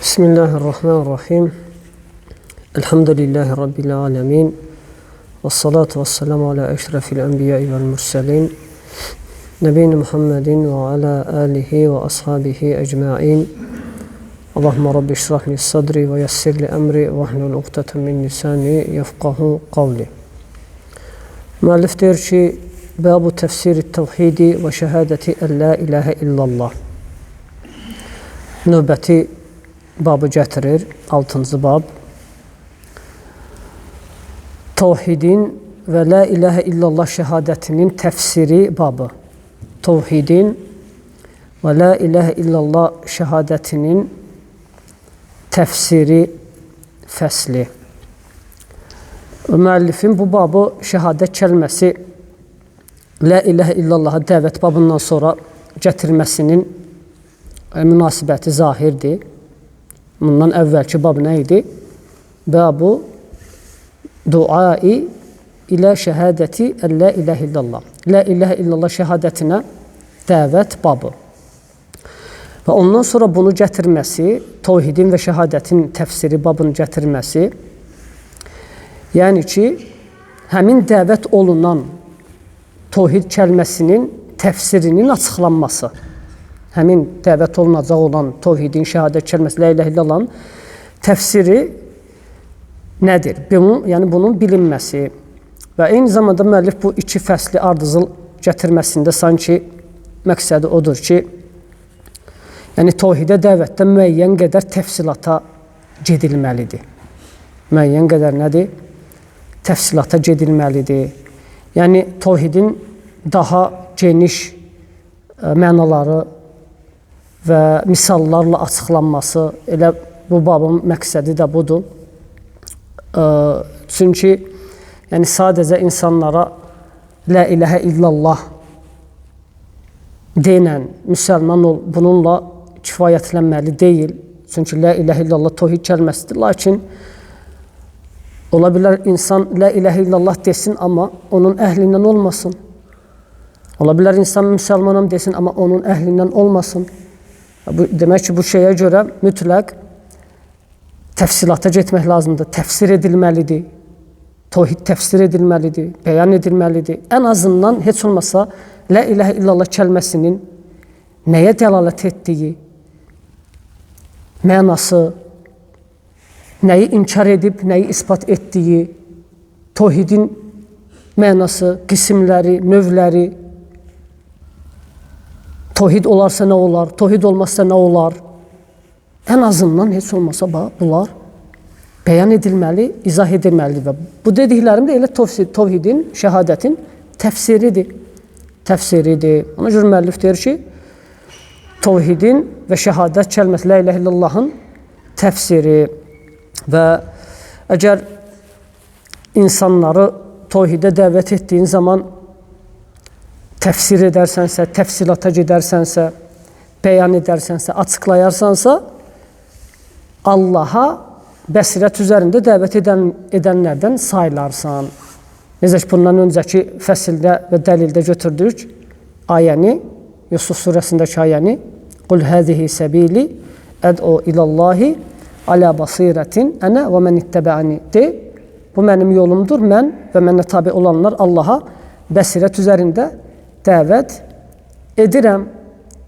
Bismillahirrahmanirrahim. Elhamdülillahi Rabbil alemin. Və salatu və selamu alə əşrəfil ənbiyai vəl mürsəlin. Nəbiyina Muhammedin və alə alihi və ashabihi ecmain. Allahümme Rabbi işrah li sadri və yessir li əmri və ahlul uqdətən min lisani yefqahu qavli. Müəllif deyir ki, Babu təfsiri təvhidi və şəhadəti ən la ilahə illallah. Növbəti babı gətirir, 6-cı bab. Təvhidin və la ilahə illallah şəhadətinin təfsiri babı. Təvhidin və la ilahə illallah şəhadətinin təfsiri fəsli. Müəllifin bu babı şəhadət kəlməsi la ilahə illallaha dəvət babından sonra gətirməsinin münasibəti zahirdir. Bundan əvvəlki bab nə idi? Babu duai ilə şəhadəti ən la ilahə illallah. La ilahə illallah şəhadətinə dəvət babı. Və ondan sonra bunu gətirməsi, təvhidin və şəhadətin təfsiri babını gətirməsi, yəni ki, həmin dəvət olunan təvhid kəlməsinin təfsirinin açıqlanması. Həmin dəvət olunacaq olan təvhidin, şəhadət kəlməsi, la ilahə illallahın təfsiri nədir? Bunun, yəni bunun bilinməsi və eyni zamanda müəllif bu iki fəsli ardıcıl gətirməsində sanki məqsədi odur ki, yəni təvhidə dəvətdə müəyyən qədər təfsilata gedilməlidir. Müəyyən qədər nədir? Təfsilata gedilməlidir. Yəni təvhidin daha geniş mənaları və misallarla açıqlanması, elə bu babın məqsədi də budur. Çünki yəni sadəcə insanlara la ilahə illallah denən müsəlman ol, bununla kifayətlənməli deyil. Çünki la ilahə illallah təvhid kəlməsidir. Lakin ola bilər insan la ilahə illallah desin, amma onun əhlindən olmasın. Ola bilər insan müsəlmanam desin, amma onun əhlindən olmasın. Bu, demək ki, bu şeyə görə mütləq təfsilata getmək lazımdır, təfsir edilməlidir, təvhid təfsir edilməlidir, bəyan edilməlidir. Ən azından heç olmasa la ilahə illallah kəlməsinin nəyə dəlalət etdiyi, mənası, nəyi inkar edib, nəyi ispat etdiyi, təvhidin mənası, qismləri, növləri, təvhid olarsa nə olar, təvhid olmazsa nə olar? Ən azından heç olmasa bunlar bəyan edilməli, izah edilməlidir. Və bu dediklərim də elə təvhidin, şəhadətin təfsiridir. Təfsiridir. Ona görə müəllif deyir ki, təvhidin və şəhadət kəlməsi la ilahə illallahın təfsiri. Və əgər insanları təvhidə dəvət etdiyin zaman təfsir edərsənsə, təfsilata gedərsənsə, bəyan edərsənsə, açıqlayarsansa, Allaha bəsirət üzərində dəvət edənlərdən sayılarsan. Necə ki, bundan öncəki fəsildə və dəlildə götürdük ayəni, Yusuf surəsindəki ayəni, Qul həzihi səbili əd'u ilallahi alə basirətin ənə və mən ittəbəəni. De, bu mənim yolumdur, mən və mənə tabi olanlar Allaha bəsirət üzərində dəvət edirəm.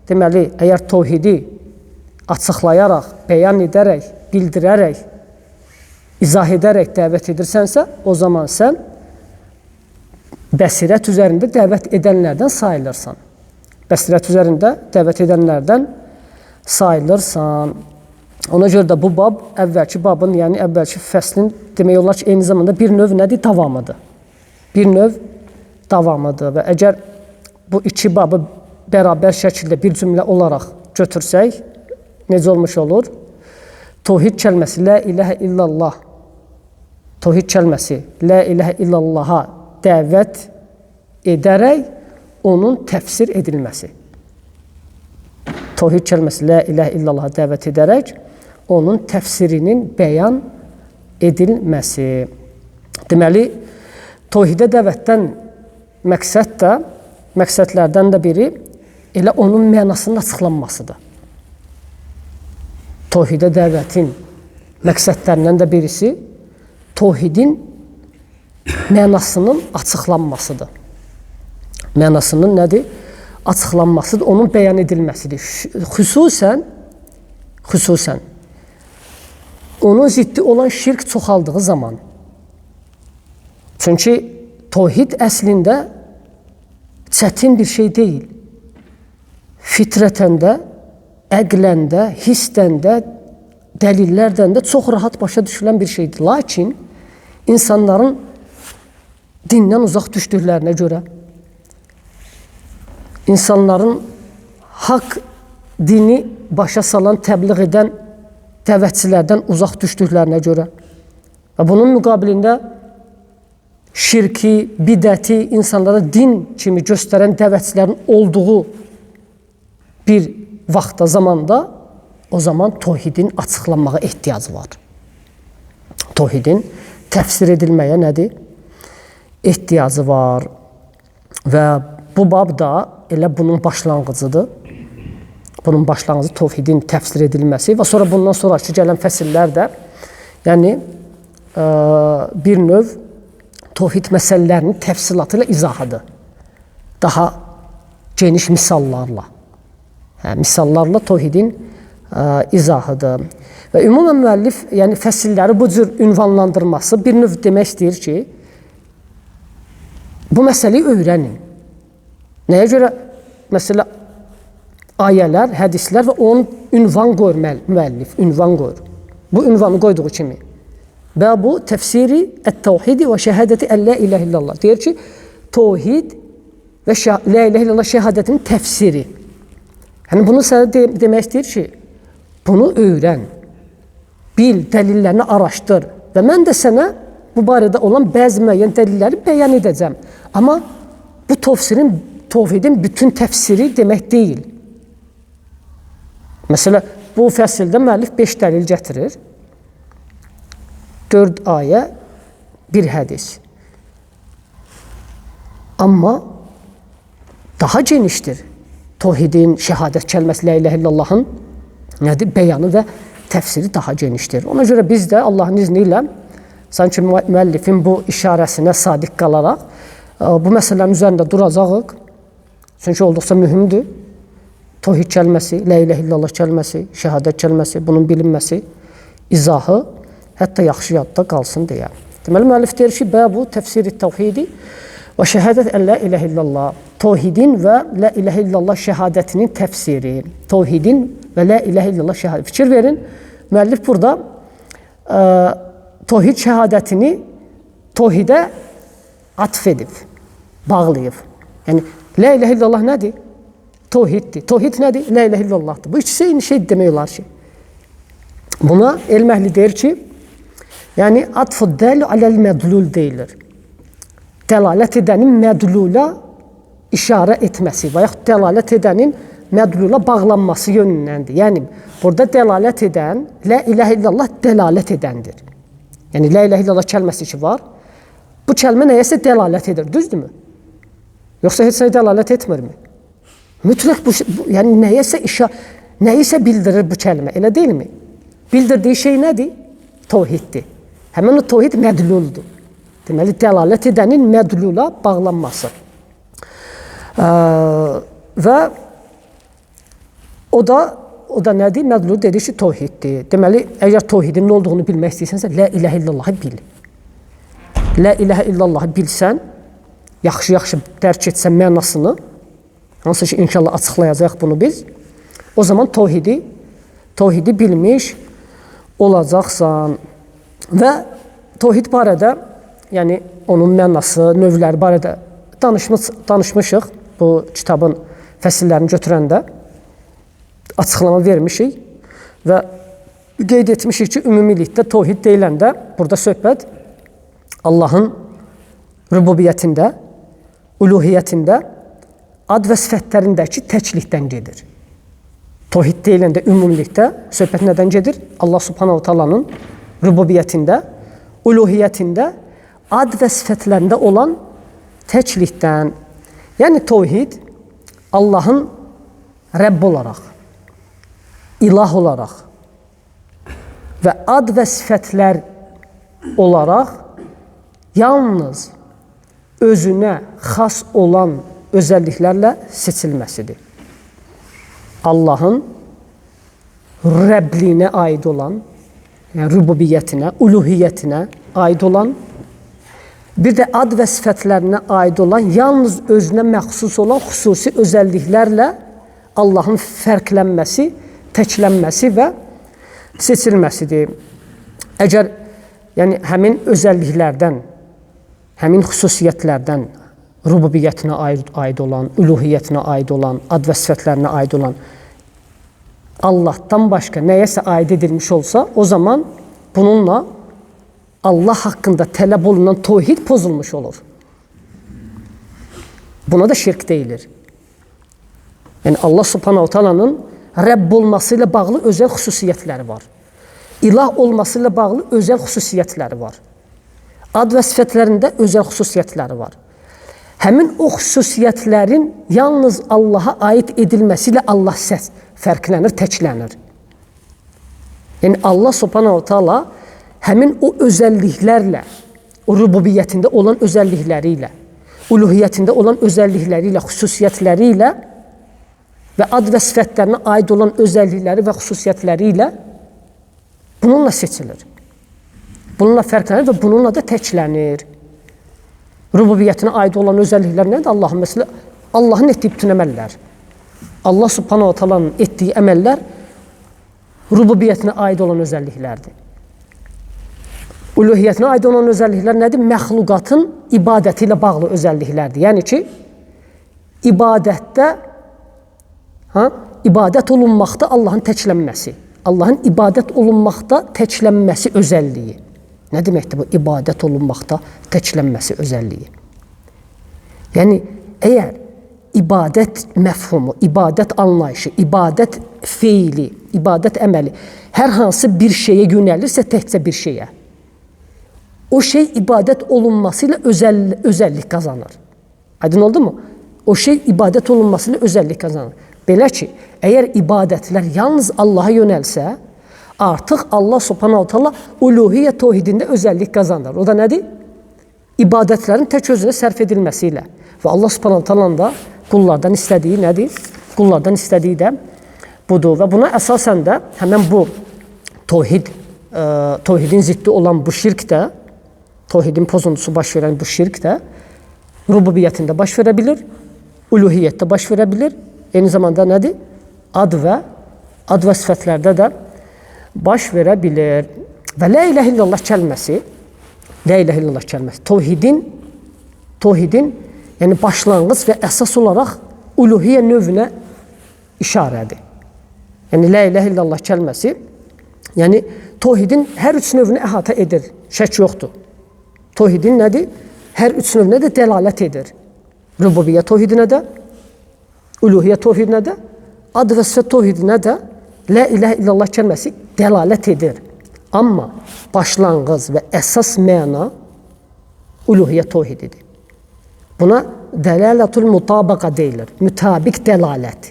Deməli, əgər təvhidi açıqlayaraq, bəyan edərək, bildirərək, izah edərək dəvət edirsənsə, o zaman sən bəsirət üzərində dəvət edənlərdən sayılırsan. Bəsirət üzərində dəvət edənlərdən sayılırsan. Ona görə də bu bab əvvəlki babın, yəni əvvəlki fəslin demək olar ki, eyni zamanda bir növ nədir? Davamıdır. Bir növ davamıdır və əgər bu iki babı bərabər şəkildə bir cümlə olaraq götürsək, necə olmuş olur? Təvhid kəlməsi la ilahə illallah, təvhid kəlməsi la ilahə illallaha dəvət edərək onun təfsir edilməsi. Təvhid kəlməsi la ilahə illallaha dəvət edərək onun təfsirinin bəyan edilməsi. Deməli, təvhidə dəvətdən məqsəd də, məqsədlərdən də biri elə onun mənasının açıqlanmasıdır. Tohidə dəvətin məqsədlərindən də birisi tohidin mənasının açıqlanmasıdır. Mənasının nədir? Açıqlanmasıdır, onun bəyan edilməsidir. Xüsusən onun ziddi olan şirk çoxaldığı zaman. Çünki tohid əslində çətin bir şey deyil. Fitrətən də, əqlən də, hissdən də, dəlillərdən də çox rahat başa düşülən bir şeydir. Lakin insanların dindən uzaq düşdüklərinə görə, insanların haqq dini başa salan, təbliğ edən dəvətçilərdən uzaq düşdüklərinə görə və bunun müqabilində şirki, bidəti insanlara din kimi göstərən dəvətçilərin olduğu bir vaxtda, zamanda, o zaman tohidin açıqlanmağa ehtiyacı var. Tohidin təfsir edilməyə nədir? Ehtiyacı var. Və bu bab da elə bunun başlanğıcıdır. Bunun başlanğıcı tohidin təfsir edilməsi və sonra bundan sonraki gələn fəsillər də, yəni bir növ tohid məsələlərinin təfsilatı ilə izahıdır. Daha geniş misallarla. Misallarla tohidin izahıdır. Və ümumən müəllif, yəni fəsilləri bu cür ünvanlandırması bir növ demək istəyir ki, bu məsələyi öyrənin. Nəyə görə? Məsələ ayələr, hədislər və onun ünvan qoyur müəllif, ünvan qoyur. Bu ünvanı qoyduğu kimi. Və bu təfsiri ət-təvhidi və şəhadəti ən-la iləhə illallah. Deyir ki, tohid və la iləhə illallah şəhadətinin təfsiri. Yəni bunu sənə demək istəyir ki, bunu öyrən, bil, dəlillərini araşdır və mən də sənə bu barədə olan bəzi müəyyən dəlilləri bəyan edəcəm. Amma bu təfsirin, tohidin bütün təfsiri demək deyil. Məsələ, bu fəsildə müəllif 5 dəlil gətirir. 4 ayə, 1 hədis. Amma daha genişdir. Tohidin, şəhadət kəlməsi, la iləhə illallahın nədir? Bəyanı və təfsiri daha genişdir. Ona görə biz də Allahın izni ilə sanki müəllifin bu işarəsinə sadiq qalaraq bu məsələnin üzərində duracağıq. Çünki olduqca mühümdür. Tohid kəlməsi, la iləhə illallah kəlməsi, şəhadət kəlməsi, bunun bilinməsi, izahı hətta yaxşı yadda qalsın deyə. Deməli, müəllif deyir ki, bu təfsiri təvhidi və şəhadət ən la iləhə illallah. Tohidin və la iləhə illallah şəhadətinin təfsiri. Tohidin və la iləhə illallah şəhadəti. Fikir verin, müəllif burada tohid şəhadətini tohidə atf edib, bağlayıb. Yəni, la iləhə illallah nədir? Tohiddir. Tohid nədir? La iləhə illallahdır. Bu ikisi eyni şey demək olar ki. Buna elm əhli deyir ki, yəni atfu dəlu aləl mədlul deyilir. Dəlalət edənin mədlula işarə etməsi və yaxud dəlalət edənin mədlula bağlanması yönündəndir. Yəni, burada dəlalət edən, la iləhə illallah dəlalət edəndir. Yəni, la iləhə illallah kəlməsi ki var, bu kəlmə nəyəsə dəlalət edir, düzdürmü? Yoxsa heç nəyə dəlalət etmirmi? Mütləq bu, yəni nəyisə bildirir bu kəlmə, elə deyilmi? Bildirdiyi şey nədir? Tohiddir. Həmin o tohid mədluldur. Deməli, dəlalət edənin mədlula bağlanması. Və o da nədir? Mədlul dedik ki, tohiddir. Deməli, əgər tohidin nə olduğunu bilmək istəyirsənsə, la iləhə illallahı bil. La iləhə illallahı bilsən, yaxşı-yaxşı dərk etsən mənasını, hansı ki, inşallah açıqlayacaq bunu biz, o zaman tohidi bilmiş olacaqsan. Və tohid barədə, yəni onun mənası, növləri barədə danışmışıq bu kitabın fəsillərini götürəndə, açıqlama vermişik və qeyd etmişik ki, ümumilikdə tohid deyiləndə burada söhbət Allahın rübubiyyətində, uluhiyyətində, ad və sifətlərindəki təklikdən gedir. Tohid deyiləndə ümumilikdə söhbət nədən gedir? Allah Subhanahu Taala'nın rübubiyyətində, uluhiyyətində, ad və sifətlərində olan təklikdən. Yəni tohid Allahın Rəbb olaraq, ilah olaraq, Və ad və sifətlər olaraq yalnız özünə xas olan özəlliklərlə seçilməsidir. Allahın Rəbliyinə aid olan, yəni rububiyyətinə, uluhiyyətinə aid olan, bir də ad və sifətlərinə aid olan, yalnız özünə məxsus olan xüsusi özəlliklərlə Allahın fərqlənməsi, təklənməsi və seçilməsidir. Əgər yəni, həmin özəlliklərdən, həmin xüsusiyyətlərdən rububiyyətinə aid olan, uluhiyyətinə aid olan, ad və sifətlərinə aid olan Allahdan başqa nəyəsə aid edilmiş olsa, o zaman bununla Allah haqqında tələb olunan tohid pozulmuş olur. Buna da şirk deyilir. Yəni Allah Subhanahu Taala'nın Rəbb olması ilə bağlı özəl xüsusiyyətləri var. İlah olması ilə bağlı özəl xüsusiyyətləri var. Ad və sifətlərində özəl xüsusiyyətləri var. Həmin o xüsusiyyətlərin yalnız Allaha aid edilməsi ilə Allah fərqlənir, təklənir. Yəni Allah Subhanahu Taala həmin o özəlliklərlə, o rububiyyətində olan özəllikləri ilə, uluhiyyətində olan özəllikləri ilə, xüsusiyyətləri ilə və ad və sifətlərinə aid olan özəllikləri və xüsusiyyətləri ilə bununla seçilir. Bununla fərqlənir və bununla da təklənir. Rububiyyətinə aid olan özəlliklər nədir? Allahın məsələ, Allahın etdiyi bütün əməllər. Allah Subhanahu Taala'nın etdiyi əməllər rububiyyətinə aid olan özəlliklərdir. Uluhiyyətinə aid olan özəlliklər nədir? Məxluqatın ibadəti ilə bağlı özəlliklərdir. Yəni ki, ibadətdə, ibadət olunmaqda Allahın təklənməsi. Allahın ibadət olunmaqda təklənməsi özəlliyi. Nə deməkdir bu ibadət olunmaqda təklənməsi özəlliyi? Yəni, əgər ibadət məfhumu, ibadət anlayışı, ibadət feili, ibadət əməli hər hansı bir şeyə yönəlirsə, təkcə bir şeyə, o şey ibadət olunması ilə özəllik qazanır. Aydın oldu mu? O şey ibadət olunması ilə özəllik qazanır. Belə ki, əgər ibadətlər yalnız Allaha yönəlsə, artıq Allah Subhanahu Taala uluhiyyə tohidində özəllik qazanır. O da nədir? İbadətlərin tək özünə sərf edilməsi ilə. Və Allah Subhanahu Taala'nın da qullardan istədiyi nədir? Qullardan istədiyi də budur. Və buna əsasən də həmən bu tohid, tohidin ziddi olan bu şirk də, tohidin pozuntusu baş verən bu şirk də rububiyyətində baş verə bilir, uluhiyyətdə baş verə bilir. Eyni zamanda nədir? Ad və sifətlərdə də baş verə bilir. Və la ilahe illallah kəlməsi, la ilahe illallah kəlməsi tohidin yəni başlanğıc və əsas olaraq uluhiyyə növünə işarədir. Yəni la ilahe illallah kəlməsi, yəni tohidin hər üç növünü əhatə edir. Şək yoxdur. Tohidin nədir? Hər üç növünə də dəlalət edir. Rububiyyə tohidinə də, uluhiyyə tohidinə də, ad və sifət tohidinə də la ilahe illallah kəlməsi dəlalət edir. Amma başlanğıc və əsas məna uluhiyyə tohididir. Buna dəlalatul mutabaqa deyilir. Mütabiq dəlalət.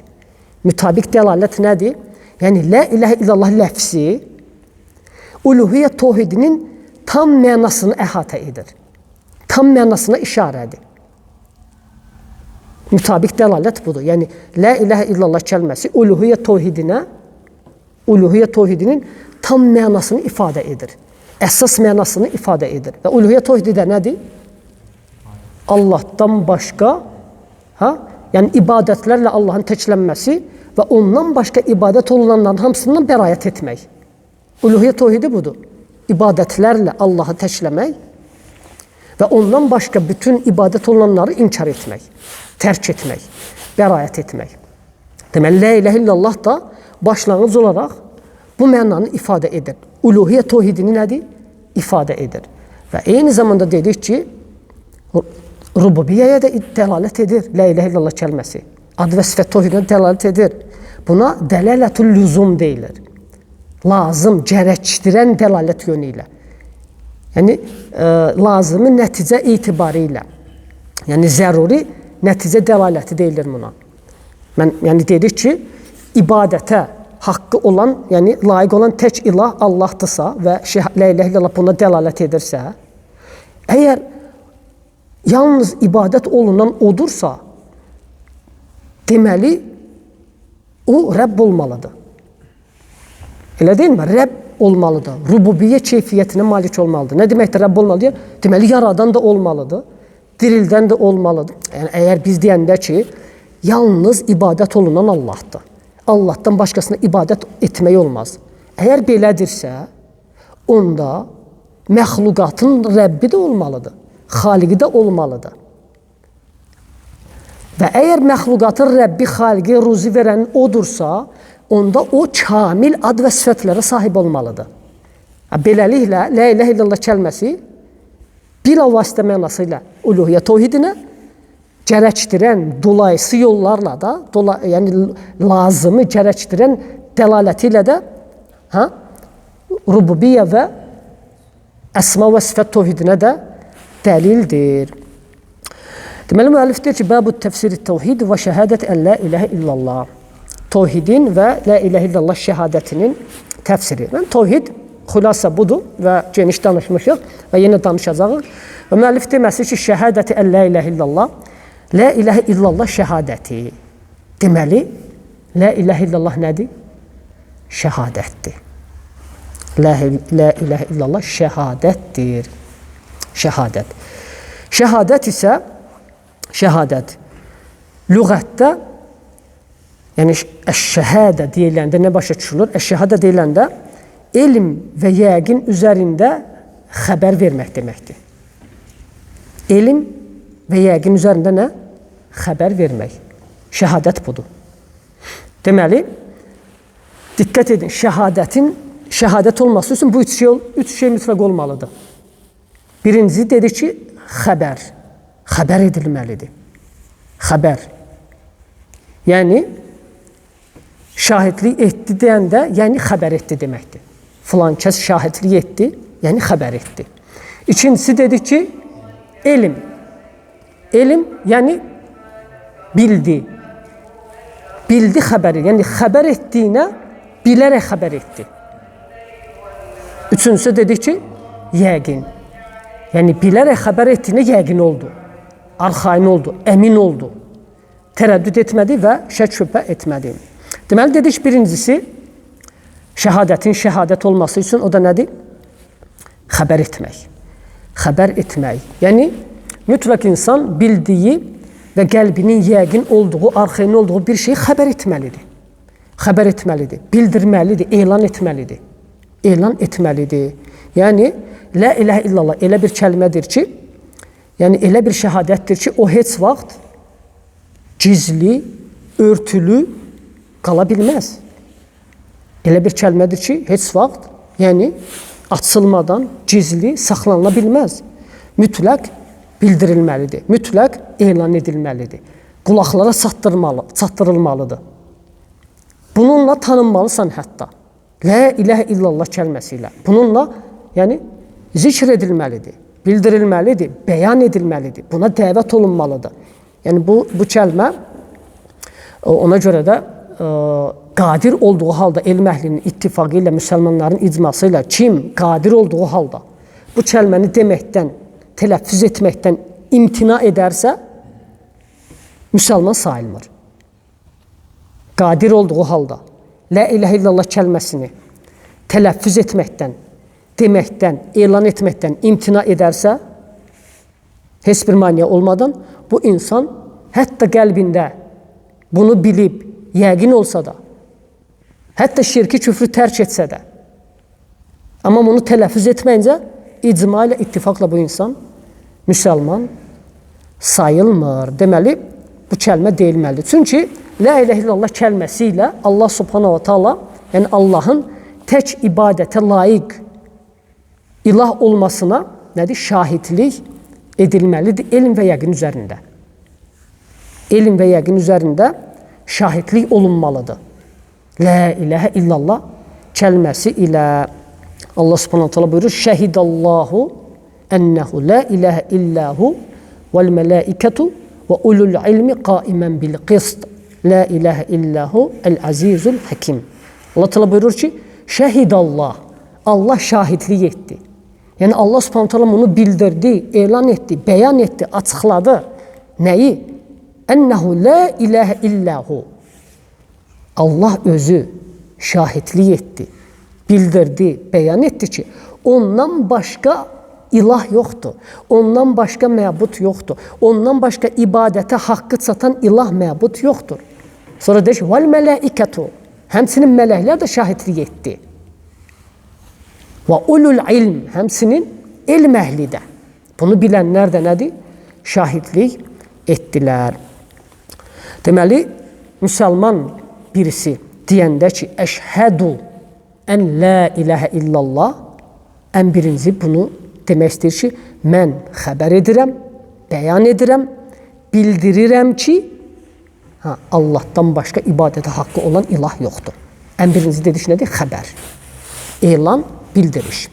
Mütabiq dəlalət nədir? Yəni la ilahe illallah ləfsi uluhiyyə tohidinin tam mənasını əhatə edir. Tam mənasına işarədir. Mütabiq dəlalət budur. Yəni la ilahe illallah kəlməsi uluhiyyə tohidinə, uluhiyyə tohidinin tam mənasını ifadə edir. Əsas mənasını ifadə edir. Və uluhiyyə tohidi də nədir? Allahdan başqa, yəni ibadətlərlə Allahın təklənməsi və ondan başqa ibadət olunanların hamısından bərayət etmək. Uluhiyyə tohidi budur. İbadətlərlə Allahı təkləmək və ondan başqa bütün ibadət olunanları inkar etmək, tərk etmək, bərayət etmək. Deməli, la ilahe illallah da başlanğıc olaraq bu mənanı ifadə edir. Uluhiyyə tohidini nədir? İfadə edir. Və eyni zamanda dedik ki, rububiyyəyə də dəlalət edir. La ilahe illallah kəlməsi. Ad və sifət tohidinə dəlalət edir. Buna dəlalətül lüzum deyilir. Lazım, gərəkdirən dəlalət yönü ilə. Yəni, lazımi nəticə etibarı ilə. Yəni, zəruri nəticə dəlaləti deyilir buna. Mən, yəni, dedik ki, ibadətə haqqı olan, yəni layiq olan tək ilah Allahdısa və la ilahe illallah buna dəlalət edirsə, əgər yalnız ibadət olunan odursa, deməli, o Rəbb olmalıdır. Elə deyilmi? Rəbb olmalıdır. Rububiyyə keyfiyyətinə malik olmalıdır. Nə deməkdir Rəbb olmalıdır? Deməli, yaradan da olmalıdır, dirildən də olmalıdır. Yəni, əgər biz deyəndə ki, yalnız ibadət olunan Allahdır. Allahdan başqasına ibadət etmək olmaz. Əgər belədirsə, onda məxluqatın Rəbbi də olmalıdır, xaliqi də olmalıdır. Və əgər məxluqatın Rəbbi, xaliqi, ruzi verən odursa, onda o kamil ad və sifətlərə sahib olmalıdır. Beləliklə, la ilahe illallah kəlməsi bilavasitə mənası ilə uluhiyyə təvhidinə gərəkdirən dolayısı yollarla da, yəni lazımı gərəkdirən dəlaləti ilə də rububiyyə və əsma və sifət təvhidinə də dəlildir. Deməli, müəllif deyir ki, bəbu təfsiri təvhid və şəhadət ən la ilahə illallah. Təvhidin və la ilahə illallah şəhadətinin təfsiri. Yəni, təvhid xülasə budur və geniş danışmışıq və yenə danışacağıq. Və müəllif deməsi ki, şəhadəti ən la ilahə illallah, la ilahə illallah şəhadəti. Deməli, la ilahə illallah nədir? Şəhadətdir. La ilahə illallah şəhadətdir. Şəhadət. Şəhadət isə, şəhadət lüğətdə, yəni əş-şəhadə deyiləndə nə başa düşülür? Əş-şəhadə deyiləndə elm və yəqin üzərində xəbər vermək deməkdir. Elm və yəqin üzərində nə? Xəbər vermək. Şəhadət budur. Deməli, diqqət edin, şəhadətin şəhadət olması üçün bu üç şey mütləq olmalıdır. Birincisi dedik ki, xəbər. Xəbər edilməlidir. Xəbər. Yəni, şahidlik etdi deyəndə, yəni xəbər etdi deməkdir. Filan kəs şahidlik etdi, yəni xəbər etdi. İkincisi dedik ki, elm. Elm, yəni bildi. Bildi xəbəri, yəni xəbər etdiyinə bilərək xəbər etdi. Üçüncüsü dedik ki, yəqin. Yəni bilərək xəbər etdiyinə yəqin oldu. Arxayın oldu, əmin oldu. Tərəddüd etmədi və şək şübhə etmədi. Deməli, dedik birincisi, şəhadətin şəhadət olması üçün o da nədir? Xəbər etmək. Xəbər etmək. Yəni, mütləq insan bildiyi və qəlbinin yəqin olduğu, arxayın olduğu bir şeyi xəbər etməlidir. Xəbər etməlidir, bildirməlidir, elan etməlidir. Elan etməlidir. Yəni, la ilahə illallah elə bir kəlmədir ki, yəni elə bir şəhadətdir ki, o heç vaxt gizli, örtülü qala bilməz. Elə bir kəlmədir ki, heç vaxt, yəni açılmadan gizli saxlanıla bilməz. Mütləq bildirilməlidir, mütləq elan edilməlidir. Qulaqlara çatdırılmalıdır. Bununla tanınmalısan hətta. La ilahə illallah kəlməsi ilə. Bununla, yəni, zikr edilməlidir, bildirilməlidir, bəyan edilməlidir. Buna dəvət olunmalıdır. Yəni, bu kəlmə ona görə də qadir olduğu halda elm əhlinin ittifaqı ilə, müsəlmanların icması ilə kim qadir olduğu halda bu kəlməni deməkdən, tələffüz etməkdən imtina edərsə, müsəlman sayılmır. Qadir olduğu halda la ilahə illallah kəlməsini tələffüz etməkdən, deməkdən, elan etməkdən imtina edərsə, heç bir maneə olmadan bu insan hətta qəlbində bunu bilib, yəqin olsa da, hətta şirki, küfrü tərk etsə də, amma bunu tələffüz etməyincə, icma ilə, ittifaqla bu insan müsəlman sayılmır. Deməli, bu kəlmə deyilməlidir. Çünki la ilahə illallah kəlməsi ilə Allah subhanahu wa ta'ala, yəni Allahın tək ibadətə layiq ilah olmasına nədir? Şahidlik edilməlidir elm və yəqin üzərində. Elm və yəqin üzərində şahidlik olunmalıdır. La ilahə illallah kəlməsi ilə Allah subhanahu wa ta'ala buyurur: Şəhidallahu ənəhu la ilahə illahu vəl mələikətu və ulul ilmi qaimən bil qist. La ilahə illahu el-azizul hakim. Allah Teala buyurur ki, şəhidallah, Allah şahidlik etdi. Yəni Allah Subhanahu taala bunu bildirdi, elan etdi, bəyan etdi, açıqladı. Nəyi? Ənəhu la ilahə illəhu. Allah özü şahidlik etdi, bildirdi, bəyan etdi ki, ondan başqa ilah yoxdur, ondan başqa məbud yoxdur, ondan başqa ibadətə haqqı çatan ilah məbud yoxdur. Sonra deyir ki, vəl mələikətu, həmçinin mələklər də şahidlik etdi. Və ulul ilm, həmçinin elm əhli də. Bunu bilənlər də nədir? Şahidlik etdilər. Deməli, müsəlman birisi deyəndə ki, əşhədu ən la iləhə illallah, ən birinci bunu demək istəyir ki, mən xəbər edirəm, bəyan edirəm, bildirirəm ki, Allahdan başqa ibadətə haqqı olan ilah yoxdur. Ən birinci dedik nədir? Xəbər, elan, bildiriş.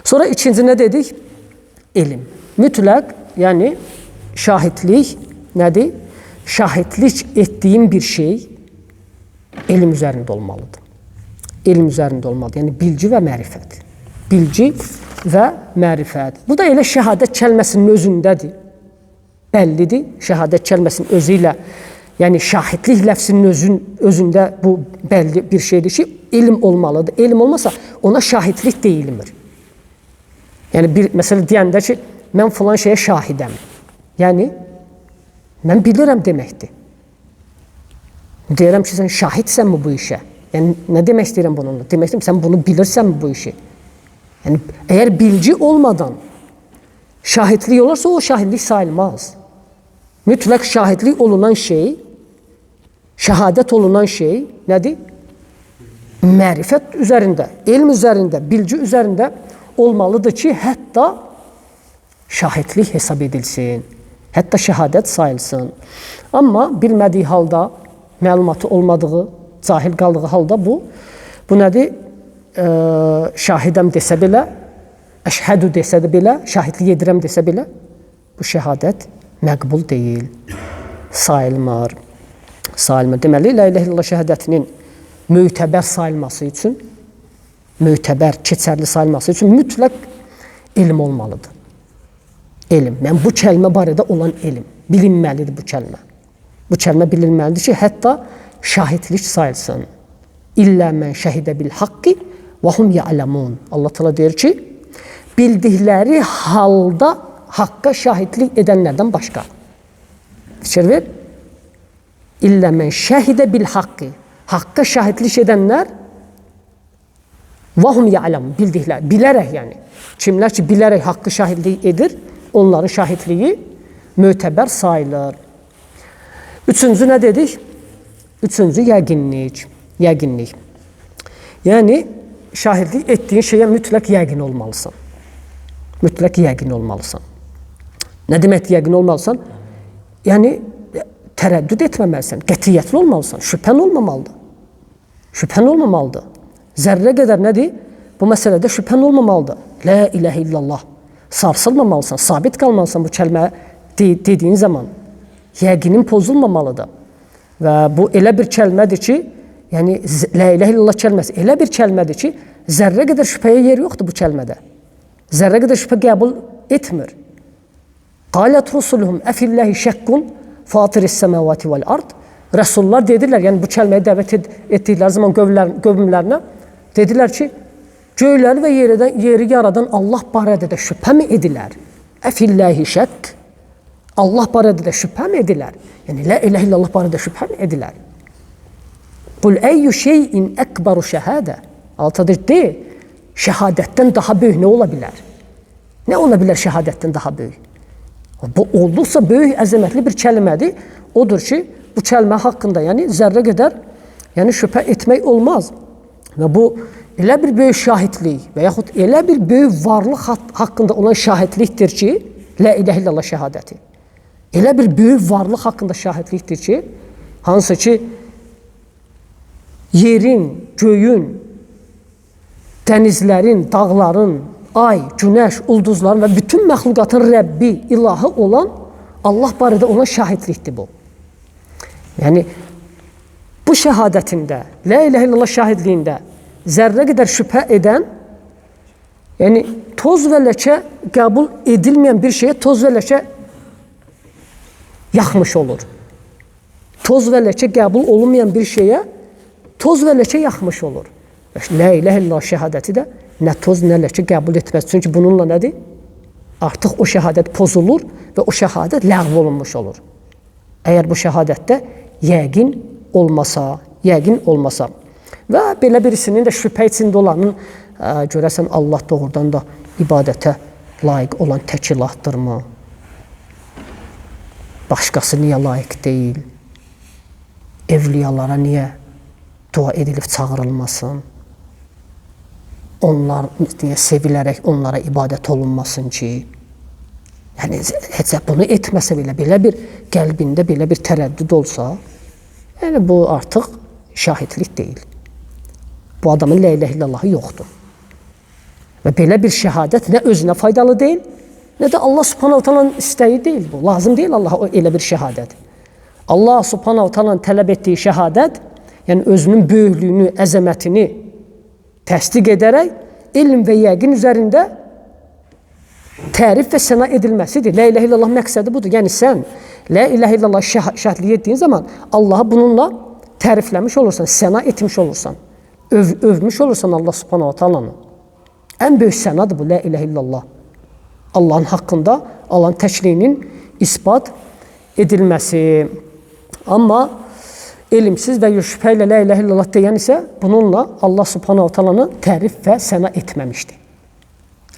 Sonra ikinci nə dedik? Elm. Mütləq, yəni şahidlik nədir? Şahidlik etdiyim bir şey elm üzərində olmalıdır. Elm üzərində olmalıdır. Yəni bilgi və mərifət. Bilgi və mərifət. Bu da elə şəhadət kəlməsinin özündədir. Bəllidir. Şəhadət kəlməsinin özü ilə, yəni şahidlik ləfsinin özündə bu bəlli bir şeydir ki, elm olmalıdır. Elm olmasa ona şahidlik deyilmir. Yəni bir məsələ deyəndə ki, mən filan şeyə şahidəm. Yəni mən bilirəm deməkdir. Deyirəm ki, sən şahidsənmi bu işə? Yəni nə demək istəyirəm bununla? Demək istəyirəm, sən bunu bilirsənmi bu işi? Yəni əgər bilgi olmadan şahidlik olarsa, o şahidlik sayılmaz. Mütləq şahidlik olunan şey, şəhadət olunan şey nədir? Mərifət üzərində, elm üzərində, bilgi üzərində olmalıdır ki, hətta şahidlik hesab edilsin, hətta şəhadət sayılsın. Amma bilmədiyi halda, məlumatı olmadığı, cahil qaldığı halda bu nədir? Şahidəm desə belə, əşhədu desə də belə, şahidlik edirəm desə belə, bu şəhadət məqbul deyil, sayılmır. Sayılmır. Deməli, la ilahe illallah şəhadətinin mötəbər sayılması üçün, mötəbər, keçərli sayılması üçün mütləq elm olmalıdır. Elm. Yəni, bu kəlmə barədə olan elm. Bilinməlidir bu kəlmə. Bu kəlmə bilinməlidir ki, hətta şahidlik sayılsın. İllə mən şəhidə bil haqqi və hum ya'ləmun. Allah Teala deyir ki, bildikləri halda haqqa şahidlik edənlərdən başqa. Fikir ver. İllə mən şəhidə bil haqqi. Haqqa şahidlik edənlər və hum ya'ləmun. Bildiklər, bilərək yəni. Kimlər ki, bilərək haqqı şahidlik edir, onların şahidliyi mötəbər sayılır. Üçüncü nə dedik? Üçüncü yəqinlik. Yəqinlik. Yəni, şahidlik etdiyin şeyə mütləq yəqin olmalısan. Mütləq yəqin olmalısan. Nə deməkdir yəqin olmalısan? Yəni, tərəddüd etməməlisən, qətiyyətli olmalısan, şübhən olmamalıdır. Şübhən olmamalıdır. Zərrə qədər nədir? Bu məsələdə şübhən olmamalıdır. La iləhə illallah. Sarsılmamalısan, sabit qalmalısan bu kəlmə dediyin zaman. Yəqinin pozulmamalıdır. Və bu elə bir kəlmədir ki, yəni la iləhə illallah kəlməsi elə bir kəlmədir ki, zərrə qədər şübhəyə yer yoxdur bu kəlmədə. Zərrə qədər şübhə qəbul etmir. Qalət rusuluhum əfilləhi şəkkun fatiris səməvati vəl ard. Rəsullar dedilər, yəni bu kəlməyə dəvət etdikləri zaman qövmlərinə dedilər ki, göyləri və yeri yaradan Allah barədə də şübhə mi edilər? Əfilləhi şəkk. Allah barədə də şübhə mi edilər? Yəni, la ilahe illallah barədə şübhə mi edilər? Qul əyyü şeyin əkbəru şəhadə. Allah deyir, de, şəhadətdən daha böyük nə ola bilər? Nə ola bilər şəhadətdən daha böyük? Bu olduqca böyük, əzəmətli bir kəlmədir. Odur ki, bu kəlmə haqqında, yəni zərrə qədər, yəni şübhə etmək olmaz. Və bu elə bir böyük şahidlik və yaxud elə bir böyük varlıq haqqında olan şahidlikdir ki, la ilahe illallah şəhadəti. Elə bir böyük varlıq haqqında şahidlikdir ki, hansı ki, yerin, göyün, dənizlərin, dağların, ay, günəş, ulduzların və bütün məxluqatın Rəbbi, ilahı olan Allah barədə olan şahidlikdir bu. Yəni, Bu şəhadətində, la ilahə illallah şahidliyində zərrə qədər şübhə edən, yəni toz və ləkə qəbul edilməyən bir şeyə toz və ləkə yaxmış olur. Toz və ləkə qəbul olunmayan bir şeyə toz və ləkə yaxmış olur. La ilahə illallah şəhadəti də nə toz, nə ləkə qəbul etməz. Çünki bununla nədir? Artıq o şəhadət pozulur və o şəhadət ləğv olunmuş olur. Əgər bu şəhadətdə yəqin olmasa, yəqin olmasa. Və belə birisinin də şübhə içində olanın, görəsən Allah doğrudan da ibadətə layiq olan tək ilahdırmı? Başqası niyə layiq deyil? Evliyalara niyə dua edilib çağırılmasın? Onlar niyə sevilərək onlara ibadət olunmasın ki? Yəni, heç bunu etməsə belə, belə bir qəlbində belə bir tərəddüd olsa, yəni bu artıq şahidlik deyil. Bu adamın la ilahe illallahı yoxdur. Və belə bir şəhadət nə özünə faydalı deyil, nə də Allah Subhanahu Taala'nın istəyi deyil bu. Lazım deyil Allaha elə bir şəhadət. Allah Subhanahu Taala'nın tələb etdiyi şəhadət, yəni özünün böyüklüyünü, əzəmətini təsdiq edərək elm və yəqin üzərində tərif və səna edilməsidir. La ilahe illallah məqsədi budur. Yəni sən la ilahe illallah şəhadlik etdiyin zaman Allahı bununla tərifləmiş olursan, səna etmiş olursan, övmüş olursan Allah Subhanahu Taala'nı. Ən böyük sənadır bu la ilahe illallah. Allahın haqqında, Allahın təkliyinin isbat edilməsi. Amma elmsiz və şübhə ilə la ilahe illallah deyən isə bununla Allah Subhanahu Taala'nı tərif və səna etməmişdi.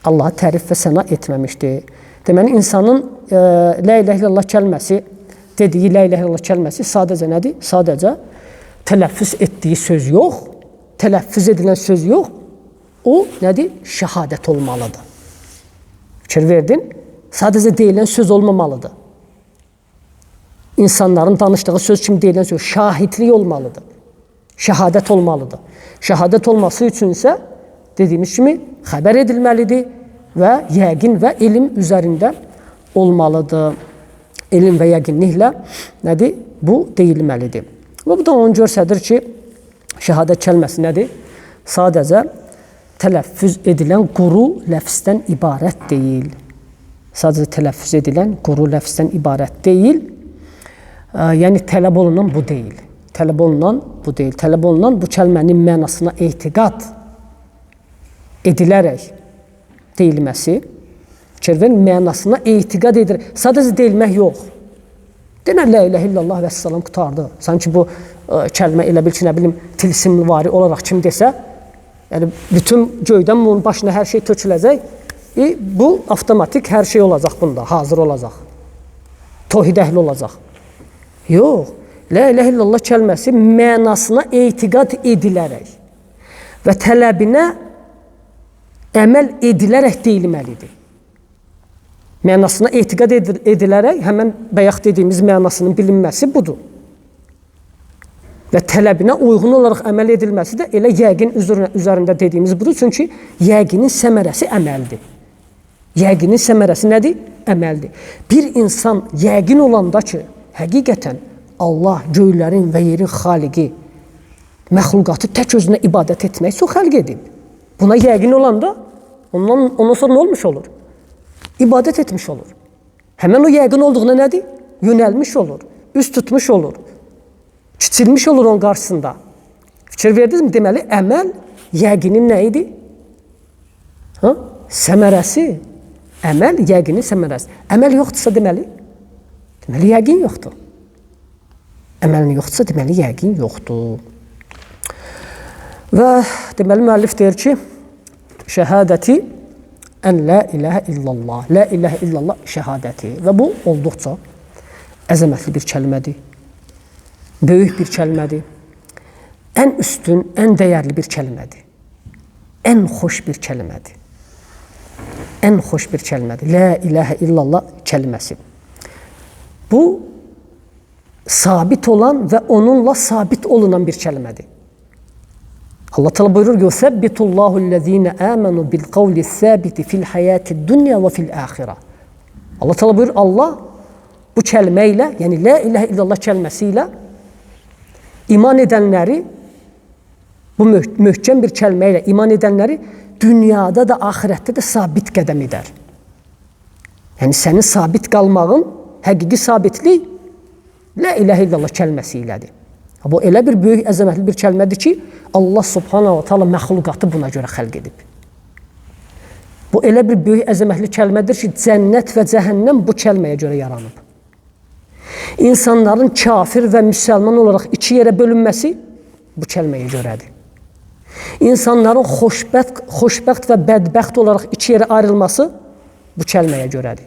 Allahı tərif və səna etməmişdi. Deməli, insanın la ilahe illallah kəlməsi, dediyi la ilahe illallah kəlməsi sadəcə nədir? Sadəcə tələffüz etdiyi söz yox, tələffüz edilən söz yox, o nədir? Şəhadət olmalıdır. Fikir verdin? Sadəcə deyilən söz olmamalıdır. İnsanların danışdığı söz kimi deyilən söz, şahidlik olmalıdır. Şəhadət olmalıdır. Şəhadət olması üçün isə dediyimiz kimi xəbər edilməlidir və yəqin və elm üzərində olmalıdır. Elm və yəqinliklə nədir? Bu deyilməlidir. Və bu da onu göstərir ki, şəhadət kəlməsi nədir? Sadəcə tələffüz edilən quru ləfsdən ibarət deyil. Sadəcə tələffüz edilən quru ləfsdən ibarət deyil. Yəni tələb olunan bu deyil. Tələb olunan bu deyil. Tələb olunan bu kəlmənin mənasına etiqad edilərək deyilməsi, kəlmənin mənasına etiqad edilir. Sadəcə deyilmək yox. Denən la ilahe illallah və salam qurtardı. Sanki bu kəlmə elə bil ki, nə bilim, tilsimvari olaraq kim desə, yəni bütün göydən bunun başına hər şey töküləcək. Bu avtomatik hər şey olacaq bunda, hazır olacaq. Tohid əhli olacaq. Yox, la ilahe illallah kəlməsi mənasına etiqad edilərək və tələbinə əməl edilərək deyilməlidir. Mənasına etiqad edilərək, həmən bayaq dediyimiz mənasının bilinməsi budur. Və tələbinə uyğun olaraq əməl edilməsi də elə yəqin üzərində dediyimiz budur. Çünki yəqinin səmərəsi əməldir. Yəqinin səmərəsi nədir? Əməldir. Bir insan yəqin olanda ki, həqiqətən Allah göylərin və yerin xaliqi, məxluqatı tək özünə ibadət etmək çox xəlq edib. Buna yəqin olanda ondan sonra nə olmuş olur? İbadət etmiş olur. Həmən o yəqin olduğuna nədir? Yönəlmiş olur, üst tutmuş olur, kiçilmiş olur onun qarşısında. Fikir verdinizmi? Deməli, əməl yəqinin nə idi? Ha? Səmərəsi. Əməl yəqinin səmərəsi. Əməl yoxdursa deməli, yəqin yoxdur. Əməlin yoxdursa deməli, yəqin yoxdur. Və deməli, müəllif deyir ki, şəhadəti ən la ilahə illallah. La ilahə illallah şəhadəti. Və bu olduqca əzəmətli bir kəlmədir. Böyük bir kəlmədir. Ən üstün, ən dəyərli bir kəlmədir. Ən xoş bir kəlmədir. Ən xoş bir kəlmədir. La ilahə illallah kəlməsi. Bu, sabit olan və onunla sabit olunan bir kəlmədir. Allah Teala buyurur: "Yusabbitullahu allazina amanu bil qawli sabiti fil hayati dunya ve fil ahire." Allah Teala buyurur, Allah bu kəlmə ilə, yəni la ilahe illallah kəlməsi ilə İman edənləri bu möhkəm bir kəlmə ilə iman edənləri dünyada da, axirətdə də sabit qədəm edər. Yəni, sənin sabit qalmağın həqiqi sabitlik La ilahə illallah kəlməsi ilədir. Bu elə bir böyük, əzəmətli bir kəlmədir ki, Allah subhanahu wa ta'ala məxluqatı buna görə xəlq edib. Bu elə bir böyük, əzəmətli kəlmədir ki, cənnət və cəhənnəm bu kəlməyə görə yaranıb. İnsanların kafir və müsəlman olaraq iki yerə bölünməsi bu kəlməyə görədir. İnsanların xoşbəxt və bədbəxt olaraq iki yerə ayrılması bu kəlməyə görədir.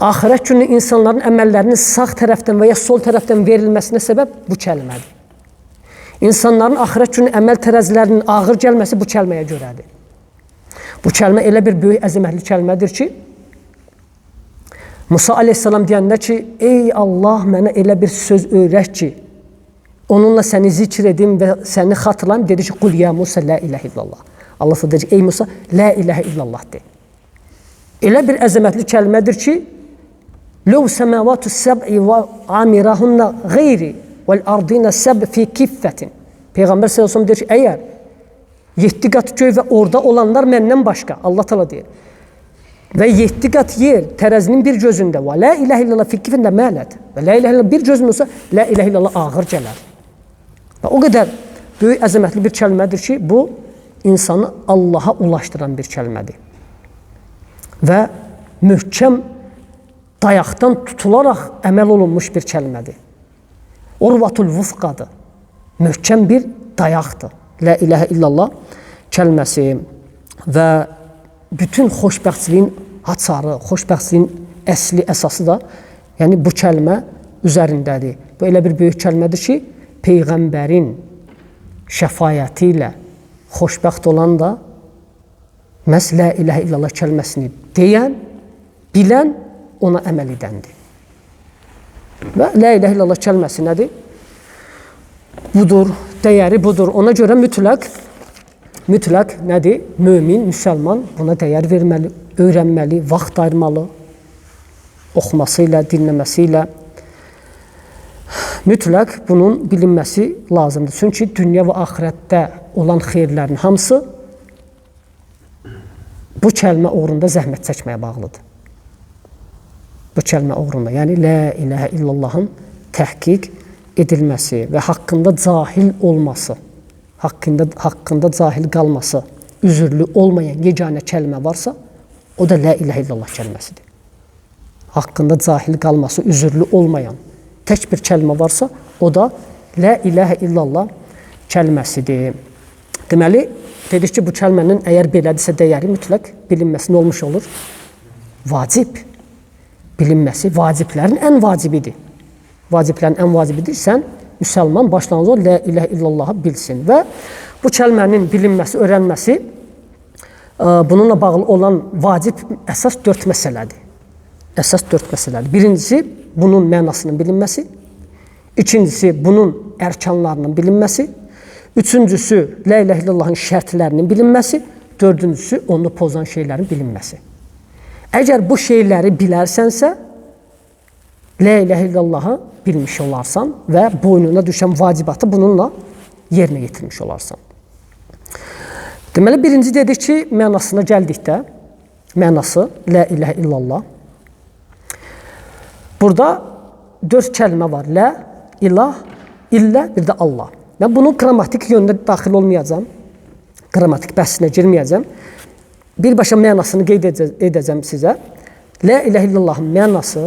Axirət günü insanların əməllərinin sağ tərəfdən və ya sol tərəfdən verilməsinə səbəb bu kəlmədir. İnsanların axirət günü əməl tərəzilərinin ağır gəlməsi bu kəlməyə görədir. Bu kəlmə elə bir böyük, əzəmətli kəlmədir ki, Musa aleyhissalam deyəndə ki, ey Allah, mənə elə bir söz öyrət ki, onunla səni zikr edim və səni xatırlayım, dedi ki, qul ya Musa, la iləhə illallah. Allah da deyir ki, ey Musa, la iləhə illallah de. Elə bir əzəmətli kəlmədir ki, Löv səməvatu səb'i və amirahunna qeyri vəl-ardina səb fi kiffətin. Peyğəmbər sallallahu əleyhi və səlləm deyir ki, əgər 7 qat göy və orada olanlar məndən başqa, Allah təala deyir. Və 7 qat yer tərəzinin bir gözündə və la ilahə illallah fi kiffətin mələt. Və la ilahə illallah bir gözündə olsa, la ilahə illallah ağır gələr. Və o qədər böyük, əzəmətli bir kəlmədir ki, bu insanı Allaha ulaşdıran bir kəlmədir. Və möhkəm dayaqdan tutularaq əməl olunmuş bir kəlmədir. Urvatul vufqadır. Möhkəm bir dayaqdır. La ilahə illallah kəlməsi və bütün xoşbəxtçiliyin açarı, xoşbəxtçiliyin əsli, əsası da yəni bu kəlmə üzərindədir. Bu elə bir böyük kəlmədir ki, Peyğəmbərin şəfayəti ilə xoşbəxt olan da məhz la ilahə illallah kəlməsini deyən, bilən, ona əməl edəndir. Və la ilahə illallah kəlməsi nədir? Budur, dəyəri budur. Ona görə mütləq nədir? Mömin, müsəlman buna dəyər verməli, öyrənməli, vaxt ayırmalı, oxuması ilə, dinləməsi ilə. Mütləq bunun bilinməsi lazımdır. Çünki dünya və axirətdə olan xeyirlərin hamısı bu kəlmə uğrunda zəhmət çəkməyə bağlıdır. Bu kəlmə uğrunda, yəni la ilahə illallahın təhqiq edilməsi və haqqında cahil olması, haqqında cahil qalması, üzürlü olmayan yeganə kəlmə varsa, o da la ilahə illallah kəlməsidir. Haqqında cahil qalması, üzürlü olmayan tək bir kəlmə varsa, o da la ilahə illallah kəlməsidir. Deməli, dedik ki, bu kəlmənin əgər belədirsə dəyəri mütləq bilinməsi nə olmuş olur? Vacib. Bilinməsi vaciblərin ən vacibidir. Vaciblərin ən vacibidir. Sən müsəlman başlanğıcı la ilahə illallahı bilsin. Və bu kəlmənin bilinməsi, öyrənməsi bununla bağlı olan vacib əsas 4 məsələdir. Əsas 4 məsələdir. Birincisi, bunun mənasının bilinməsi. İkincisi, bunun ərkanlarının bilinməsi. Üçüncüsü, la ilahə illallahın şərtlərinin bilinməsi. Dördüncüsü, onu pozan şeylərin bilinməsi. Əgər bu şeyləri bilərsənsə, la ilahə illallahı bilmiş olarsan və boynuna düşən vacibatı bununla yerinə yetirmiş olarsan. Deməli, birinci dedik ki, mənasına gəldikdə, mənası la ilahə illallah. Burada 4 kəlmə var. La, ilah, illə, bir də Allah. Mən bunun qrammatik yöndə daxil olmayacağam. Qrammatik bəhsinə girməyəcəm. Birbaşa mənasını qeyd edəcəm sizə. La ilahə illallahın mənası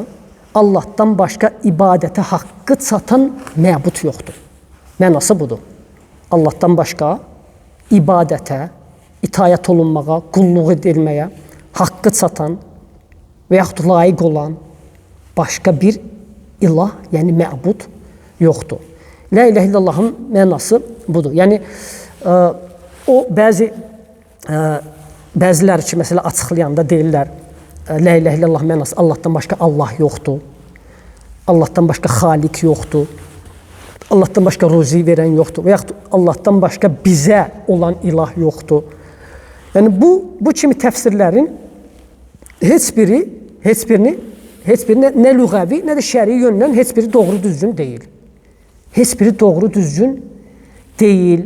Allahdan başqa ibadətə haqqı çatan məbud yoxdur. Mənası budur. Allahdan başqa ibadətə, itayət olunmağa, qulluq edilməyə haqqı çatan və yaxud layiq olan başqa bir ilah, yəni məbud yoxdur. La ilahə illallahın mənası budur. Yəni o bəziləri ki, məsələ açıqlayanda deyirlər, la ilahə illallah mənası Allahdan başqa Allah yoxdur, Allahdan başqa xaliq yoxdur, Allahdan başqa ruzi verən yoxdur və yaxud Allahdan başqa bizə olan ilah yoxdur. Yəni bu kimi təfsirlərin heç birini nə lüğəvi, nə də şəri yöndən heç biri doğru düzgün deyil. Heç biri doğru, düzgün deyil.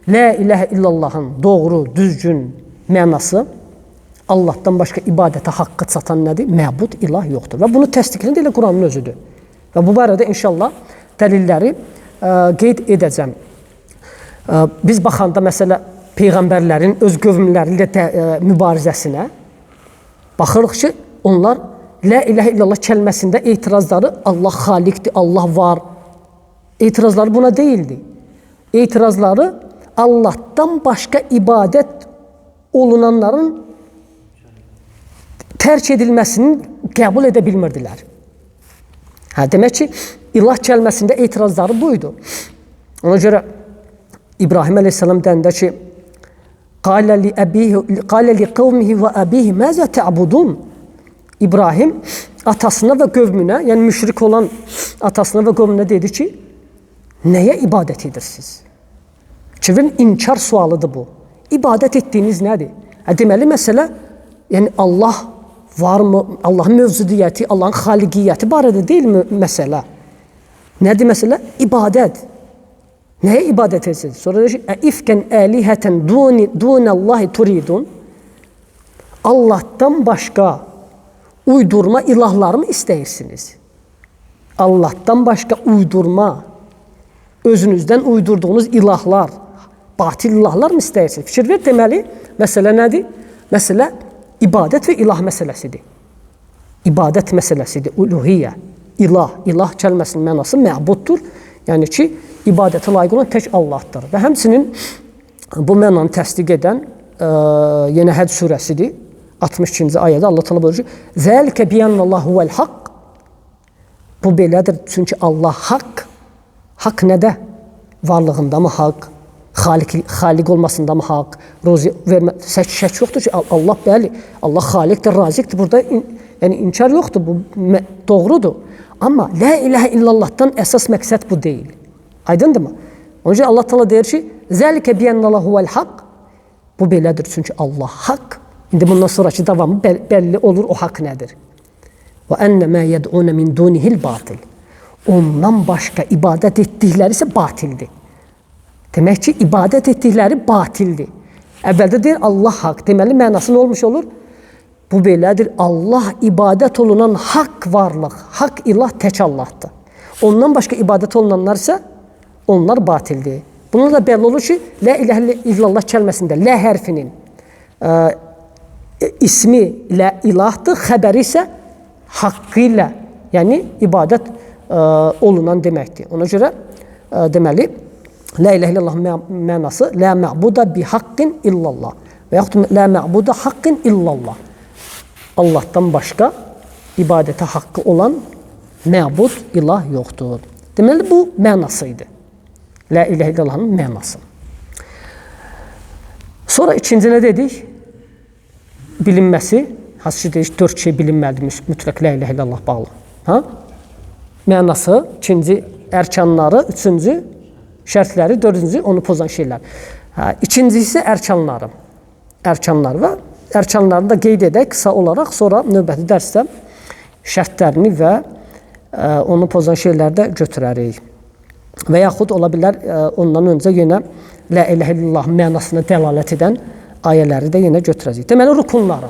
La ilahə illallahın doğru, düzgün mənası Allahdan başqa ibadətə haqqı çatan nədir? Məbud, ilah yoxdur. Və bunu təsdiqləyən də elə Quranın özüdür. Və bu barədə inşallah dəlilləri qeyd edəcəm. Biz baxanda məsələ peyğəmbərlərin öz qövmləri ilə mübarizəsinə baxırıq ki, onlar La ilahə illallah kəlməsində etirazları Allah xaliqdir, Allah var. Etirazları buna deyildi. Etirazları Allahdan başqa ibadət olunanların tərk edilməsini qəbul edə bilmirdilər. Hə, demək ki, ilah kəlməsində etirazları buydu. Ona görə İbrahim əleyhissalam deyəndə ki, Qalə li əbihi, qalə li qavmihi və əbihi məzə tə'budun? İbrahim atasına və qövmünə, yəni müşrik olan atasına və qövmünə dedi ki, nəyə ibadət edirsiniz? Çevirin, inkar sualıdır bu. İbadət etdiyiniz nədir? Hə, deməli, məsələ, yəni Allah varmı, Allahın mövcudiyyəti, Allahın xaliqiyyəti barədə deyilmi məsələ? Nədir məsələ? İbadət. Nəyə ibadət edirsiniz? Sonra deyir ki, ifkən əlihətən dunəllahi turidun. Allahdan başqa uydurma ilahları mı istəyirsiniz? Allahdan başqa uydurma, özünüzdən uydurduğunuz ilahlar, batil ilahlar mı istəyirsiniz? Fikir ver, deməli, məsələ nədir? Məsələ ibadət və ilah məsələsidir. İbadət məsələsidir, uluhiyyə, ilah. İlah kəlməsinin mənası məbuddur. Yəni ki, ibadətə layiq olan tək Allahdır. Və həmçinin bu mənanı təsdiq edən yenə Həc surəsidir. 62-ci ayədə Allah Teala buyurur ki: "Zəlikə bi'annallahu huvel haqq." Bu belədir, çünki Allah haqq. Haqq nədə? Varlığında mı haqq? Xaliq olmasında mı haqq? Ruzi vermə, şək yoxdur ki, Allah bəli, Allah xaliqdir, raziqdir. Burada yəni inkar yoxdur, bu doğrudur. Amma la ilahə illallahdan əsas məqsəd bu deyil. Aydındırmı? Onun üçün Allah Teala deyir ki: "Zəlikə bi'annallahu huvel haqq." Bu belədir, çünki Allah haqq. İndi bundan sonraki davamı bəlli olur, o haqq nədir? Və enne mə yed'un min dunihil batil. Ondan başqa ibadət etdikləri isə batildir. Demək ki, ibadət etdikləri batildir. Əvvəldə deyir Allah haqq. Deməli, mənası nə olmuş olur? Bu belədir. Allah ibadət olunan haqq varlıq, haqq ilah tək Allahdır. Ondan başqa ibadət olunanlar isə onlar batildir. Bununla da bəlli olur ki, La ilahə illallah kəlməsində Lə hərfinin ismi ilə ilahdır, xəbəri isə haqqı ilə, yəni ibadət olunan deməkdir. Ona görə deməli, La ilahə illallah mənası La mə'buda bi haqqin illallah və yaxud La mə'buda haqqin illallah. Allahdan başqa ibadətə haqqı olan məbud, ilah yoxdur. Deməli, bu mənası idi. La ilahə illallahın mənası. Sonra ikinci nə dedik? Bilinməsi, hansı ki, dedik, 4 şey bilinməlidir mütləq la ilahə illallah bağlı. Ha? Mənası, ikinci ərkanları, üçüncü şərtləri, dördüncü onu pozan şeylər. Ha, ikincisi ərkanları. Ərkanlar və ərkanlarını da qeyd edək qısa olaraq, sonra növbəti dərsdə şərtlərini və onu pozan şeyləri də götürərik. Və yaxud ola bilər ondan öncə yenə la ilahə illallah mənasına dəlalət edən ayələri də yenə götürəcəyik. Deməli, rukunları.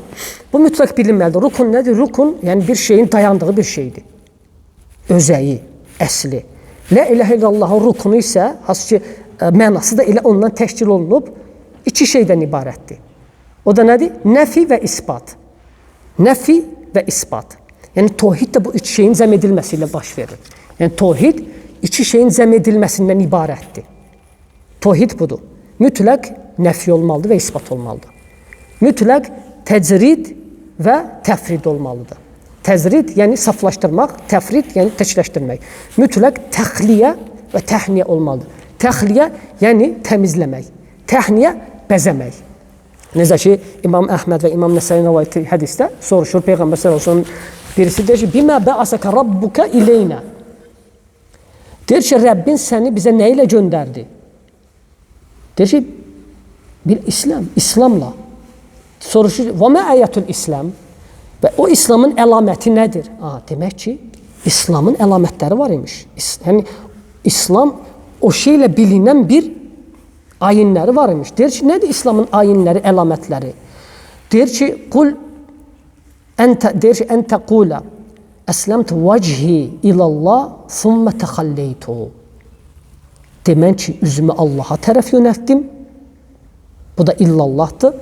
Bu mütləq bilinməlidir. Rukun nədir? Rukun, yəni bir şeyin dayandığı bir şeydir. Özəyi, əsli. La ilahə illallahın rukunu isə, hansı ki, mənası da elə ondan təşkil olunub, iki şeydən ibarətdir. O da nədir? Nəfi və isbat. Nəfi və isbat. Yəni, tohid də bu iki şeyin cəm edilməsi ilə baş verir. Yəni, tohid iki şeyin cəm edilməsindən ibarətdir. Tohid budur. Mütləq nəfi olmalıdır və isbat olmalıdır. Mütləq təcrid və təfrid olmalıdır. Təcrid, yəni saflaşdırmaq, təfrid, yəni təkləşdirmək. Mütləq təxliyə və təhniyə olmalıdır. Təxliyə, yəni təmizləmək. Təhniyə, bəzəmək. Necə ki, İmam Əhməd və İmam Nəsəyin rəvayəti hədisdə soruşur Peyğəmbər sallallahu əleyhi və səlləm, birisi deyir ki, bimə bə'asaka rabbuka ileynə. Deyir ki, Rəbbin səni bizə nə ilə göndərdi? Deyir ki, bir İslam, İslamla. Soruşur, və mə əyətül İslam? Və o İslamın əlaməti nədir? Aha, demək ki, İslamın əlamətləri var imiş. Yəni, İslam o şeylə bilinən bir ayinləri var imiş. Deyir ki, nədir İslamın ayinləri, əlamətləri? Deyir ki, qul ən deyir ki, ən təqulə əsləmtu vəchi ilallah thumma təxalleytu. Demən ki, üzümü Allaha tərəf yönəltdim. Bu da illallahdır.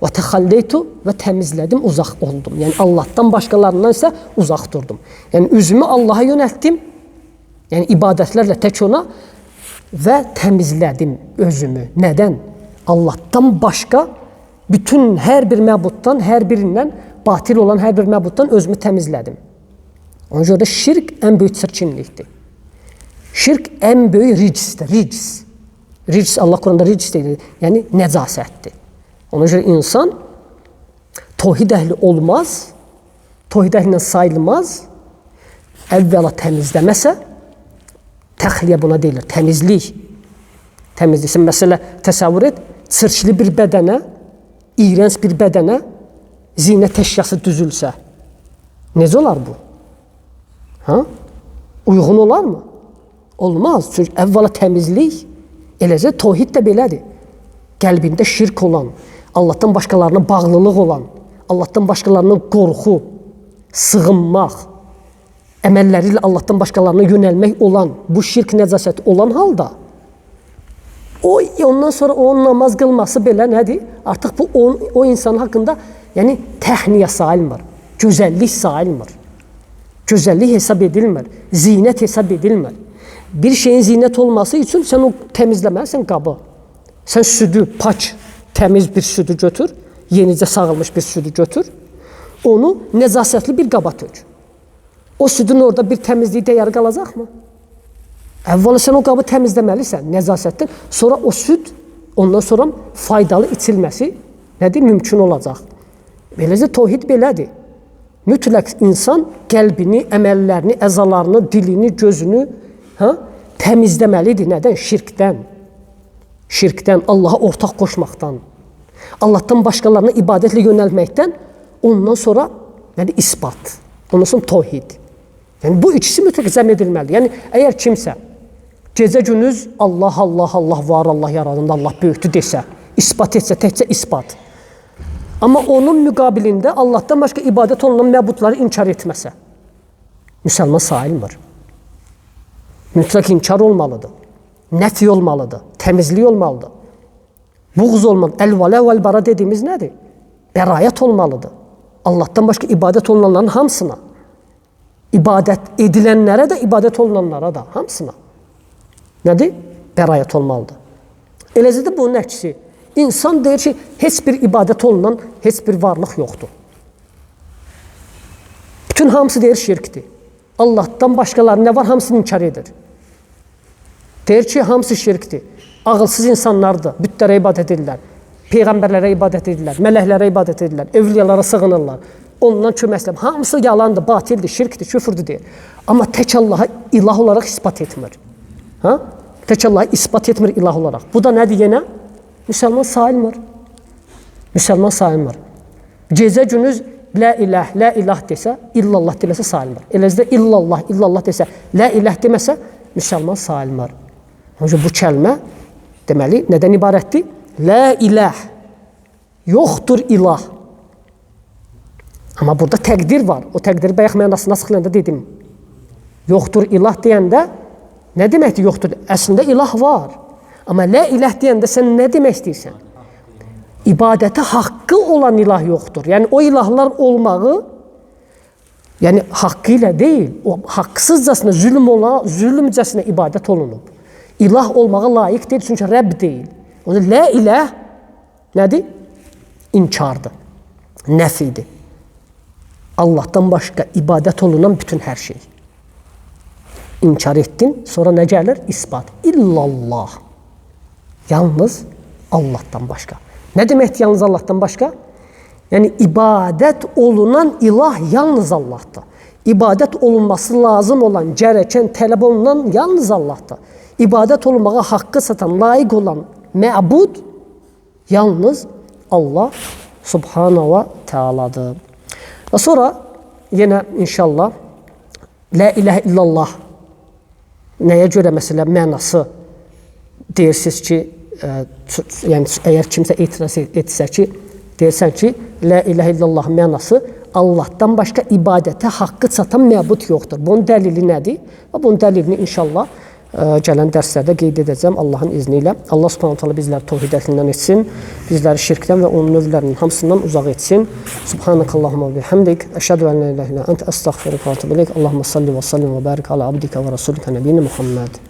Və təxalleytu və təmizlədim, uzaq oldum. Yəni Allahdan başqalarından isə uzaq durdum. Yəni üzümü Allaha yönəltdim. Yəni ibadətlərlə tək ona və təmizlədim özümü. Nədən? Allahdan başqa bütün hər bir məbuddan, hər birindən batil olan hər bir məbuddan özümü təmizlədim. Ona görə də şirk ən böyük çirkinlikdir. Şirk ən böyük ricsdir, rics. Rics, Allah Quranda rics deyir, yəni nəcasətdir. Ona görə insan tohid əhli olmaz, tohid əhlindən sayılmaz, əvvəla təmizləməsə, təxliyə buna deyilir, təmizlik. Təmizlik. Sən məsələ təsəvvür et, çirkli bir bədənə, iyrənc bir bədənə zinət əşyası düzülsə, necə olar bu? Ha? Uyğun olarmı? Olmaz. Çünki əvvəla təmizlik, eləcə tohid də belədir. Qəlbində şirk olan, Allahdan başqalarına bağlılıq olan, Allahdan başqalarına qorxu, sığınmaq, əməlləri ilə Allahdan başqalarına yönəlmək olan, bu şirk nəcasəti olan halda, o ondan sonra onun namaz qılması belə nədir? Artıq bu o insanın haqqında yəni təhniyə sayılmır, gözəllik sayılmır. Gözəllik hesab edilmir, zinət hesab edilmir. Bir şeyin zinət olması üçün sən o təmizləməlisən qabı. Sən südü, pak, təmiz bir südü götür, yenicə sağılmış bir südü götür, onu nəcasətli bir qaba tök. O südün orada bir təmizliyi dəyəri qalacaqmı? Əvvəla sən o qabı təmizləməlisən nəcasətdən, sonra o süd ondan sonra faydalı içilməsi nədir? Mümkün olacaq. Beləcə tohid belədir. Mütləq insan qəlbini, əməllərini, əzalarını, dilini, gözünü təmizləməlidir. Nədən? Şirkdən. Şirkdən, Allaha ortaq qoşmaqdan, Allahdan başqalarına ibadətlə yönəlməkdən, ondan sonra nədir? İsbat. Ondan sonra tohid. Yəni bu ikisi mütləq cəm edilməlidir. Yəni əgər kimsə gecə gündüz Allah, Allah, Allah var, Allah yaradanda, Allah böyükdür desə, isbat etsə, təkcə isbat. Amma onun müqabilində Allahdan başqa ibadət olunan məbudları inkar etməsə, müsəlman sayılmır. Mütləq inkar olmalıdır. Nəfi olmalıdır, təmizlik olmalıdır. Buğz olmalıdır. Əl-vələ vəl-bara dediyimiz nədir? Bərayət olmalıdır. Allahdan başqa ibadət olunanların hamısına. İbadət edilənlərə də, ibadət olunanlara da, hamısına. Nədir? Bərayət olmalıdır. Eləcə də bunun əksi. İnsan deyir ki, heç bir ibadət olunan heç bir varlıq yoxdur. Bütün hamısı deyir şirkdir. Allahdan başqaları nə var, hamısını inkar edir. Deyir ki, hamısı şirkdir. Ağılsız insanlardır, bütlərə ibadət edirlər, peyğəmbərlərə ibadət edirlər, mələklərə ibadət edirlər, evliyalara sığınırlar. Ondan kömək istəyirlər. Hamısı yalandır, batildir, şirkdir, küfürdür deyir. Amma tək Allaha ilah olaraq isbat etmir. Ha? Tək Allahı isbat etmir ilah olaraq. Bu da nədir yenə? Müsəlman sayılmır. Müsəlman sayılmır. Gecə gündüz la ilah, la ilah desə, illallah deməsə sayılmır. Eləcə də illallah, illallah desə, la ilah deməsə müsəlman sayılmır. Ona görə bu kəlmə deməli nədən ibarətdir? La ilah. Yoxdur ilah. Amma burada təqdir var. O təqdiri bayaq mənasını açıqlayanda dedim. Yoxdur ilah deyəndə nə deməkdir yoxdur? Əslində ilah var. Amma la ilah deyəndə sən nə demək istəyirsən? İbadətə haqqı olan ilah yoxdur. Yəni o ilahlar olmağı, yəni haqqı ilə deyil, o haqqsızcasına zülmcəsinə ibadət olunub. İlah olmağa layiq deyil, çünki Rəbb deyil. Ona la ilah nədir? İnkardır, nəfidir. Allahdan başqa ibadət olunan bütün hər şey. İnkar etdin, sonra nə gəlir? İsbat. İllallah. Yalnız Allahdan başqa. Nə deməkdir yalnız Allahdan başqa? Yəni ibadət olunan ilah yalnız Allahdır. İbadət olunması lazım olan, gərəkən, tələb olunan yalnız Allahdır. İbadət olunmağa haqqı satan, layiq olan məbud yalnız Allah Subhanahu və Teala'dır. Və sonra yenə inşallah La ilahe illallah Nəyə görə məsələ mənası deyirsiniz ki, yəni əgər kimsə etiraz etsə ki, deyirsən ki, La ilahə illallahın mənası Allahdan başqa ibadətə haqqı çatan məbud yoxdur. Bunun dəlili nədir? Və bunun dəlilini inşallah gələn dərslərdə qeyd edəcəm Allahın izni ilə. Allah Subhanahu taala bizləri təvhid əhlindən etsin, bizləri şirkdən və onun növlərinin hamısından uzaq etsin. Subhanakallahumma və bihamdik, əşhədu ən la ilahə illə ent, əstəğfiruka və etûbü ileyk. Allahumma salli və sallim və barik ala abdika və rasulika nəbiyyina Muhammed.